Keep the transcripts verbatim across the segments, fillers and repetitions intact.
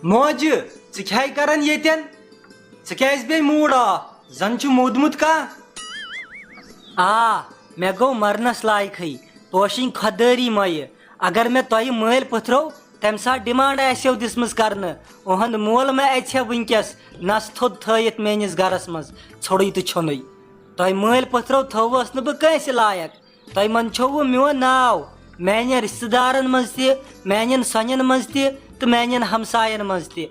موجہِ، ژٕ کیٛاہ کران ییٚتٮ۪ن؟ ژٕ کیٛازِ بیٚیہِ موٗڈ آف؟ زن چھُ موٗدمُت کانٛہہ۔ آ، مےٚ گوٚو مرنس لایقٕے۔ پوشِنۍ خۄدٲری مۄیہِ۔ اگر مےٚ تۄہہِ مٲلۍ پٔتھرو، تمہِ ساتہٕ ڈیمانڈ آسہِ ہو دِژمٕژ کرنہٕ، اُہُنٛد مول ما اژِ ہا وٕنکیٚس نس تھوٚد تھٲیِتھ میٲنِس گرس منٛز؟ ژھوٚرُے تہٕ چھُنُے۔ تۄہہِ مٲلۍ پٔتھرو تھٲوٕس نہٕ بہٕ کٲنٛسہِ لایق۔ تۄہہِ منٛدچھووٕ میون ناو میانٮ۪ن رشتہٕ دارن منٛز تہِ، میانٮ۪ن سۄنٮ۪ن منٛز تہِ تہٕ میانٮ۪ن ہمساین منٛز تہِ۔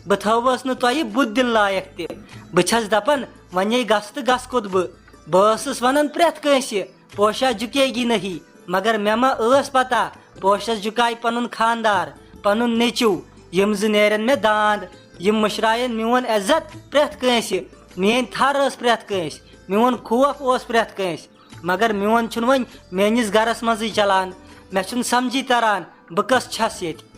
بہٕ تھٲوٕس نہٕ تۄہہِ بُتھ دِنہٕ لایق تہِ۔ بہٕ چھس دپان، وۄنۍ گژھ تہٕ گژھ کوٚت بہٕ؟ بہٕ ٲسٕس ونان پرٛٮ۪تھ کٲنٛسہِ، پوشا جھکے گی نہیں، مگر مےٚ ما ٲس پتہ، پوشس جھکایہِ پنُن خاندار، پنُن نیٚچو۔ یِم زٕ نیرن مےٚ داند، یِم مٔشراین میون عزت پرٛٮ۪تھ کٲنٛسہِ۔ میٲنۍ تھر ٲس پرٛٮ۪تھ کٲنٛسہِ، میون خوف اوس پرٛٮ۪تھ کٲنٛسہِ۔ مگر میون چھُنہٕ وۄنۍ میٲنِس گرس منٛزٕے چلان۔ مےٚ چھُنہٕ سمجھی تران بہٕ کس چھس ییٚتہِ۔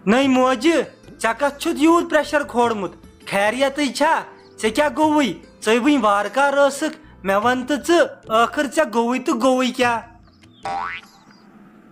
نٔے موجہِ، ژےٚ کتھ چھُتھ یوٗت پریشر کھولمُت؟ خیریتٕے چھا؟ ژےٚ کیٛاہ گوٚوُے؟ ژٕے وٕنۍ وارٕ کار ٲسٕکھ، مےٚ ون تہٕ ژٕ، ٲخٕر ژےٚ گوٚوُے تہٕ گوٚوُے کیٛاہ؟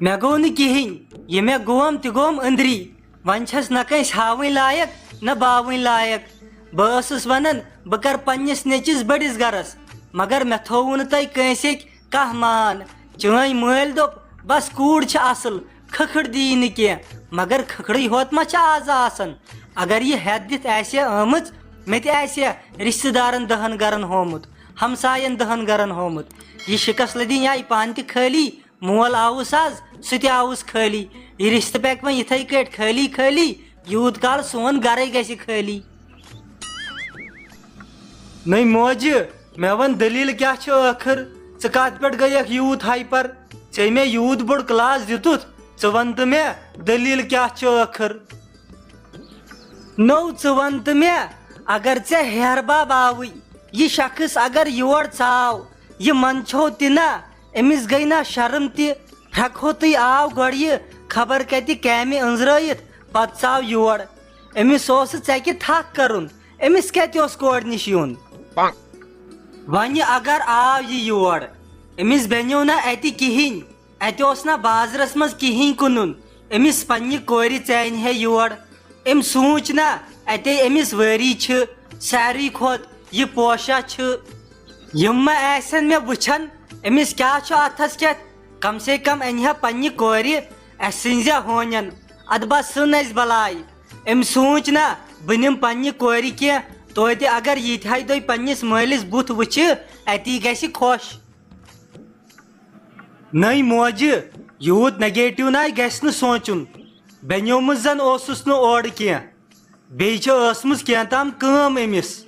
مےٚ گوٚو نہٕ کِہیٖنۍ، یہِ مےٚ گوم تہِ گوم أنٛدری۔ وۄنۍ چھَس نہ کٲنٛسہِ ہاوٕنۍ لایق، نہ باوٕنۍ لایق۔ بہٕ ٲسٕس وَنان، بہٕ کَرٕ پنٛنِس نیٚچِس بٔڑِس گَرَس، مگر مےٚ تھوٚوُ نہٕ تۄہہِ کٲنٛسہِ اَکہِ کانٛہہ مان۔ چٲنۍ مٲلۍ دوٚپ، بَس کوٗر چھِ اَصٕل، کھٕکھٕڑ دِیی نہٕ کینٛہہ۔ مگر کھٕکھٕڑٕے ہوت ما چھِ آز آسان؟ اگر یہِ ہٮ۪تھ دِتھ آسہِ ہے آمٕژ، مےٚ تہِ آسہِ ہے رِشتہٕ دارَن دَہَن گَرَن ہومُت، ہمسایَن دَہَن گَرَن ہومُت۔ یہِ شِکَس لٔدِنۍ آیہِ پانہٕ تہِ خٲلی، مول آوُس آز، سُہ تہِ آوُس خٲلی۔ یہِ رِشتہٕ پٮ۪کہِ وۄنۍ یِتھَے کٲٹھۍ خٲلی خٲلی، یوٗت کال سون گَرَے گژھِ خٲلی۔ نٔے موجہِ، مےٚ وَن دٔلیٖل کیٛاہ چھِ ٲخٕر؟ ژٕ کَتھ پٮ۪ٹھ گٔیَکھ یوٗت ہایپر؟ ژےٚ مےٚ یوٗت بوٚڑ کلاس دیُتُتھ، ژٕ وَن تہٕ مےٚ دٔلیٖل کیٛاہ چھِ ٲخٕر؟ نو، ژٕ وَن تہٕ مےٚ، اگر ژےٚ ہیہر بب آوٕے، یہِ شخص اگر یور ژاو، یہِ منٛدچھو تہِ نہ، أمِس گٔے نہ شرم تہِ؟ پھرٛکہو تُے آو گۄڈٕ یہِ خبر کَتہِ کامہِ أنٛزرٲیِتھ، پتہٕ ژاو یور۔ أمِس اوس ژےٚ کہِ تھکھ کرُن، أمِس کَتہِ اوس کورِ نِش یُن؟ وۄنۍ اگر آو یہِ یور، أمِس بنیو نہ اَتہِ کِہیٖنۍ۔ اَتہِ اوس نہ بازرس منٛز کِہیٖنۍ کٕنُن، أمِس پننہِ کورِ ژانہِ ہے یور۔ أمۍ سوٗنٛچ نہ، اَتے أمِس وٲری چھِ، ساروٕے کھۄتہٕ یہِ پوشا چھِ۔ یِم ما آسن مےٚ وٕچھان، أمِس کیٛاہ چھُ اَتھس کٮ۪تھ؟ کم سے کم اَنہِ ہا پننہِ کورِ اَسہِ سٕنٛزِ ہونٮ۪ن، اَدٕ بس سٕن اَسہِ بلاے۔ أمۍ سوٗنٛچ نہ، بہٕ نِمہٕ پننہِ کورِ کینٛہہ، توتہِ اگر ییٖتہِ ہَے دۄہہِ پننِس مٲلِس بُتھ وٕچھِ، اَتی گژھِ خۄش۔ نٔے موجہِ، یوٗت نیگیٹو ناے گژھِ نہٕ سونٛچُن۔ بنیومُت زن اوسُس نہٕ اورٕ کینٛہہ، بیٚیہِ چھِ ٲسمٕژ کینٛہہ تام کٲم أمِس۔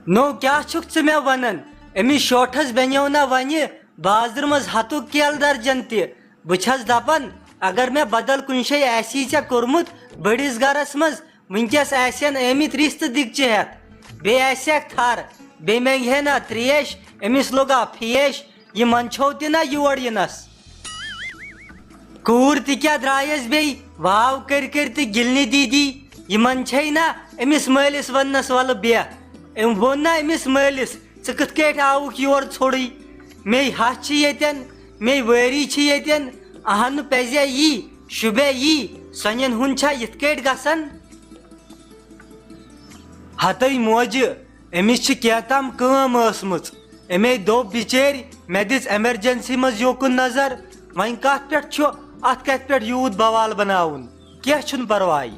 نو، کیٛاہ چھُکھ ژٕ مےٚ ونان؟ أمِس شوٹھس بنیو نہ وۄنہِ بازرٕ منٛز ہتُک کیلہٕ درجن تہِ۔ بہٕ چھس دپان، اگر مےٚ بدل کُنہِ جایہِ آسی ژےٚ کوٚرمُت بٔڑِس گرس منٛز، وٕنکیٚس آسن آمٕتۍ رِستہٕ دِگچہِ ہٮ۪تھ، بیٚیہِ آسہِ ہٮ۪کھ تھر، بیٚیہِ منٛگہِ ہے نہ ترٛیش، أمِس لوٚگا فیش، یہِ منٛدچھو تہِ نہ یور یِنس۔ کوٗر تہِ کیٛاہ درٛایس بیٚیہِ واو کٔرۍ کٔرۍ تہٕ گِلنہِ دی دی، یہِ منٛدچھے نہ أمِس مٲلِس وننس وَلہٕ بیٚہہ۔ أمۍ ووٚن نہ أمِس مٲلِس، ژٕ کِتھ کٲٹھۍ آوُکھ یور ژھوٚرُے؟ مے ہَش چھِ ییٚتٮ۪ن، مے وٲری چھِ ییٚتٮ۪ن، اہن نہٕ پزے یی، شوٗبے یی، سۄنٮ۪ن ہُنٛد چھا یِتھ کٲٹھۍ گژھان؟ ہتٕے موجہِ، أمِس چھِ کینٛہہ تام کٲم ٲسمٕژ۔ أمے دوٚپ بِچٲرۍ، مےٚ دِژ ایمرجنسی منٛز یوکُن نظر۔ وۄنۍ کتھ پٮ۪ٹھ چھُ اتھ کتھِ پٮ۪ٹھ یوٗت بوال بناوُن؟ کینٛہہ چھُنہٕ پرواے۔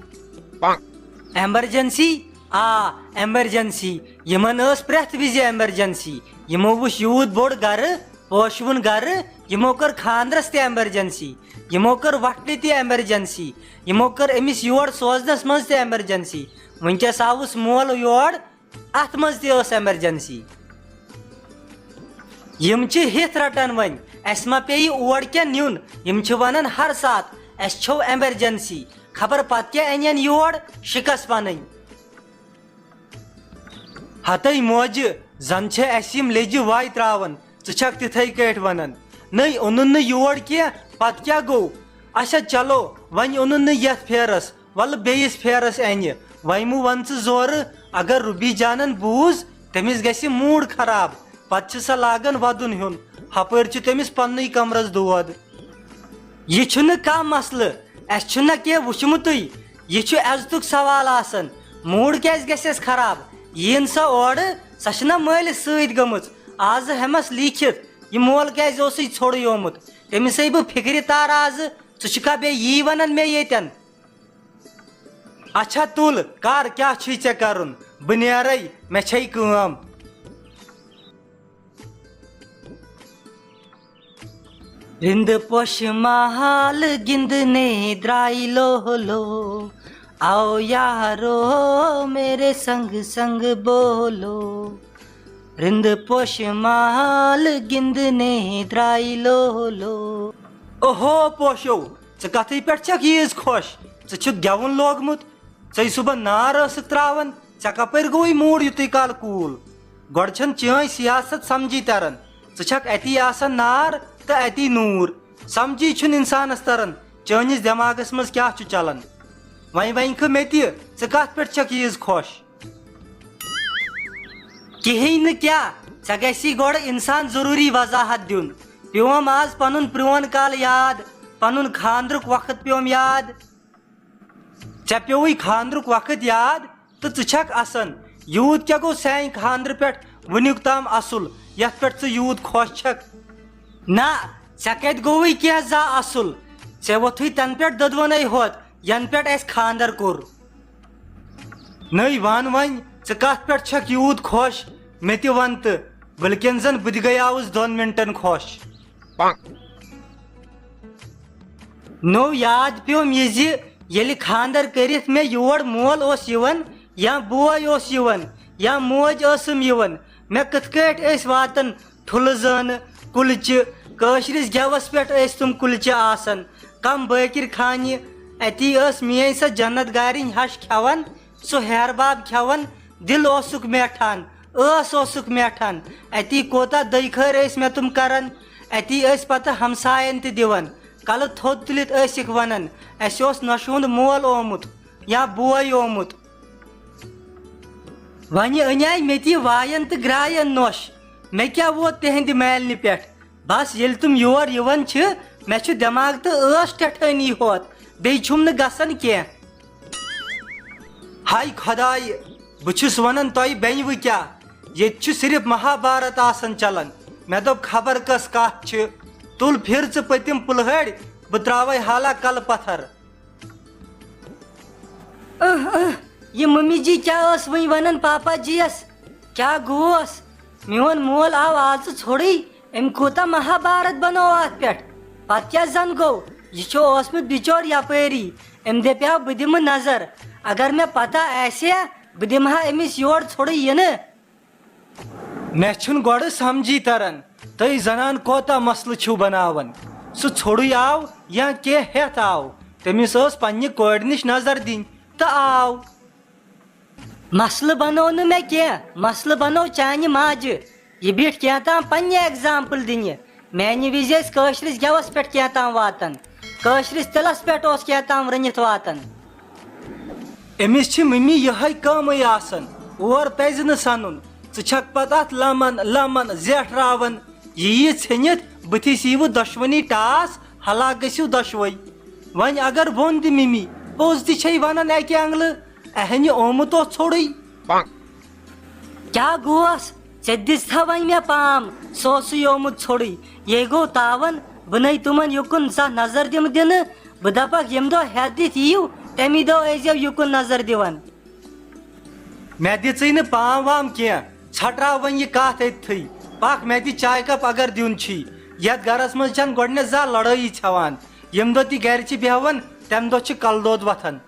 ایمرجنسی؟ آ، ایمرجنسی۔ یِمن ٲس پرٛٮ۪تھ وِزِ ایمرجنسی۔ یِمو وٕچھ یوٗت بوٚڑ گرٕ، پوشوُن گرٕ، یِمو کٔر خاندرس تہِ ایمرجنسی، یِمو کٔر وۄٹھنہِ تہِ ایمرجنسی، یِمو کٔر أمِس یور سوزنس منٛز تہِ ایمرجنسی۔ وٕنکیٚس آوُس مول یور، اتھ منٛز تہِ ٲس ایمرجنسی۔ یِم چھِ ہِتھ رٹان وۄنۍ، اسہِ ما پیٚیہِ اور کینٛہہ نیُن؟ یِم چھِ ونان ہر ساتہٕ، اسہِ چھو ایمرجنسی، خبر پتہٕ کیٛاہ انن یور، شِکس پنٕنۍ۔ ہتے موجہِ، زن چھے اسہِ یِم لیٚجہِ واے تراوان، ژٕ چھکھ تِتھے کٲٹھۍ ونان۔ نٔے اوٚنُن نہٕ یور کینٛہہ، پتہٕ کیٛاہ گوٚو؟ اچھا چلو، وۄنۍ اوٚنُن نہٕ یتھ پھیرس، ولہٕ بیٚیِس پھیرس انہِ۔ وۄنۍ مہٕ ون ژٕ زورٕ، اگر روبی جانن بوٗز، تٔمِس گژھِ موٗڈ خراب، پتہٕ چھِ سۄ لاگان ودُن ہیوٚن، ہپٲرۍ چھُ تٔمِس پننُے کمرس دود۔ یہِ چھُنہٕ کانٛہہ مسلہٕ، اسہِ چھُنہ کینٛہہ وُچھمُتٕے، یہِ چھُ عزتُک سوال آسان۔ موٗڈ کیٛازِ گژھٮ۪س خراب؟ یِیِن سۄ اورٕ، سۄ چھِنہ مٲلِس سۭتۍ گٔمٕژ۔ آزٕ ہٮ۪مس لیٖکھِتھ، یہِ مول کیٛازِ اوسُے ژھوٚرُے آمُت؟ تٔمِسے بہٕ فِکرِ تارٕ آزٕ۔ ژٕ چھُکھا بیٚیہِ یی ونان مےٚ ییٚتٮ۪ن؟ اچھا تُل، کر، کیٛاہ چھُے ژےٚ کرُن؟ بہٕ نیرے، مےٚ چھے کٲم۔ رِنٛدٕ پوشہٕ مال گِنٛدنہِ درٛاے لولو، آو یارو میرے سنگ سنگ بولو۔ رِنٛدٕ پوشہٕ مال گِنٛدنہِ درٛاے لولو۔ اوہو پوشو، ژٕ کتھٕے پٮ۪ٹھ چھکھ ییٖژ خۄش؟ ژٕ چھُکھ گٮ۪وُن لوگمُت، ژے صُبحن نار ٲسٕکھ تراوان، ژےٚ کپٲرۍ گوٚوُے موٗڈ یُتُے کال کوٗل؟ گۄڈٕ چھَنہٕ چٲنۍ سیاست سمجھی تران۔ ژٕ چھکھ اتی آسان نار تہٕ اتی نوٗر۔ سمجھی چھُنہٕ انسانس تران چٲنِس دٮ۪ماغس منٛز کیٛاہ چھُ چلان۔ وۄنۍ ونہِ کھہٕ مےٚ تہِ، ژٕ کتھ پٮ۪ٹھ چھکھ ییٖژ خۄش؟ کِہیٖنۍ نہٕ کیٛاہ، ژےٚ گژھی گۄڈٕ انسان ضروٗری وضاحت دیُن۔ پیوم آز پنُن پرون کال یاد، پنُن خاندرُک وقت پیوم یاد۔ ژےٚ پیوٚوُے خاندرُک وقت یاد تہٕ ژٕ چھکھ اسان۔ یوٗت کیٛاہ گوٚو سانہِ خاندرٕ پٮ۪ٹھ وُنیُک تام اصل، یتھ پٮ۪ٹھ ژٕ یوٗت خۄش چھکھ؟ نہ، ژےٚ کتہِ گوٚوُے کینٛہہ زا اصل؟ ژےٚ ووٚتھُے تنہٕ پٮ۪ٹھ دۄدونے ہوت، ینہٕ پٮ۪ٹھ اسہِ خاندر کوٚر۔ نٔے ون وۄنۍ، ژٕ کتھ پٮ۪ٹھ چھکھ یوٗت خۄش؟ مےٚ تہِ ون تہٕ، بلکن زن بہٕ تہِ گٔیاوُس دۄن منٹن خۄش۔ نوٚو یاد پیوٚم یہِ زِ ییٚلہِ خاندر کٔرِتھ مےٚ یور مول اوس یِوان یا بوے اوس یِوان یا موج ٲسٕم یِوان، مےٚ کِتھ کٲٹھۍ ٲسۍ واتان ٹھُلہٕ زٲنہٕ، کُلچہِ، کٲشرِس گٮ۪وَس پٮ۪ٹھ ٲسۍ تِم کُلچہِ آسان۔ کم بٲکِر خانہِ، اَتی ٲس میٲنۍ سۄ جنت گارِنۍ ہَش کھٮ۪وان، سُہ ہیہَر باب کھٮ۪وان، دِل اوسُکھ میٹھان، ٲس اوسُکھ میٹھان۔ اَتی کوتاہ دٔے خٲر ٲسۍ مےٚ تِم کران۔ اَتی ٲسۍ پتہٕ ہمساین تہِ دِوان۔ کلہٕ تھوٚد تُلِتھ ٲسِکھ ونان، "اَسہِ اوس نۄشہِ ہُنٛد مول آمُت یا بوے آمُت۔" وۄنہِ اَنیٛاے مےٚ تہِ واین تہٕ گرٛاین نۄش۔ مےٚ کیٛاہ ووت تِہنٛدِ مالنہِ پٮ۪ٹھ؟ بس ییٚلہِ تِم یور یِوان چھِ، مےٚ چھُ دٮ۪ماغ تہٕ ٲس ٹٮ۪ٹھٲنی ہوت، بیٚیہِ چھُم نہٕ گژھان کینٛہہ۔ ہاے خۄدایہِ، بہٕ چھُس ونان تۄہہِ بٮ۪نہِ وٕ کیٛاہ؟ ییٚتہِ چھُ صرف مہابھارت آسان چلان۔ مےٚ دوٚپ خبر کۄس کتھ چھِ۔ تُل پھِر ژٕ پٔتِم پُلہٲڑۍ، بہٕ تراوے حالہ کلہٕ پتھر۔ اہ، اہ، یہِ ممی جی کیٛاہ ٲس وٕنۍ ونان پاپا جی یس؟ کیٛاہ گوس؟ میون مول آو آز ژھوٚرُے، أمۍ کوٗتاہ مہابھارت بنوو اتھ پٮ۪ٹھ۔ پتہٕ کیٛاہ زن گوٚو؟ یہِ چھُ اوسمُت بچور یپٲری، أمۍ دپیاو بہٕ دِمہٕ نظر، اگر مےٚ پتہ آسہِ ہا، بہٕ دِمہٕ ہا أمِس یور ژھوٚرُے یِنہٕ۔ مےٚ چھُنہٕ گۄڈٕ سمجھی تران، تُہۍ زنان کوتاہ مسلہٕ چھِو بناوان۔ سُہ ژھوٚرُے آو یا کینٛہہ ہٮ۪تھ آو، تٔمِس ٲس پننہِ کورِ نِش نظر دِنۍ تہٕ آو۔ مسلہٕ بنوو نہٕ مےٚ کینٛہہ، مسلہٕ بنوو چانہِ ماجہِ۔ یہِ بیٖٹھ کینٛہہ تام پننہِ ایگزامپل دِنہِ۔ میانہِ وِزِ ٲسۍ کٲشرِس گٮ۪وس پٮ۪ٹھ کینٛہہ تام واتان، کٲشرِس تِلس پٮ۪ٹھ اوس کینٛہہ تام رٔنِتھ واتان۔ أمِس چھِ مٔمی یِہے کٲمٕے آسان، اور پزِ نہٕ سنُن۔ ژٕ چھکھ پتہٕ اتھ لمن لمن زیٹھراوان۔ یہِ یی ژھیٚنِتھ بٕتھِس ییٖوٕ دۄشوٕنی ٹاس، ہلاک گٔژھِو دۄشوے۔ وۄنۍ اگر ووٚن تہِ مِمی، پوٚز تہِ چھے ونان اکہِ انگلہٕ، اہنہِ آمُت اوس ژھوٚرُے۔ کیٛاہ گوس؟ ژےٚ دِژتھا وۄنۍ مےٚ پام؟ سُہ اوسُے آمُت ژھوٚرُے۔ یے گوٚو تاوان، بہٕ نے تِمن یُکُن زانٛہہ نظر دِمہٕ دِنہٕ۔ بہٕ دپکھ، ییٚمہِ دۄہ ہٮ۪تھ دِتھ یِیِو، تمی دۄہ ٲسۍزیو یُکُن نظر دِوان۔ مےٚ دِژٕے نہٕ پام وام کینٛہہ، ژھٹراو وۄنۍ یہِ کتھ أتتھٕے۔ پکھ، مےٚ دِ چایہِ کپ اگر دیُن چھی۔ یتھ گرس منٛز چھنہٕ گۄڈنٮ۪تھ زانٛہہ لڑٲیی ژھٮ۪وان۔ ییٚمہِ دۄہ تہِ گرِ چھِ بیہوان، تمہِ دۄہ چھِ کلہٕ دود وۄتھان۔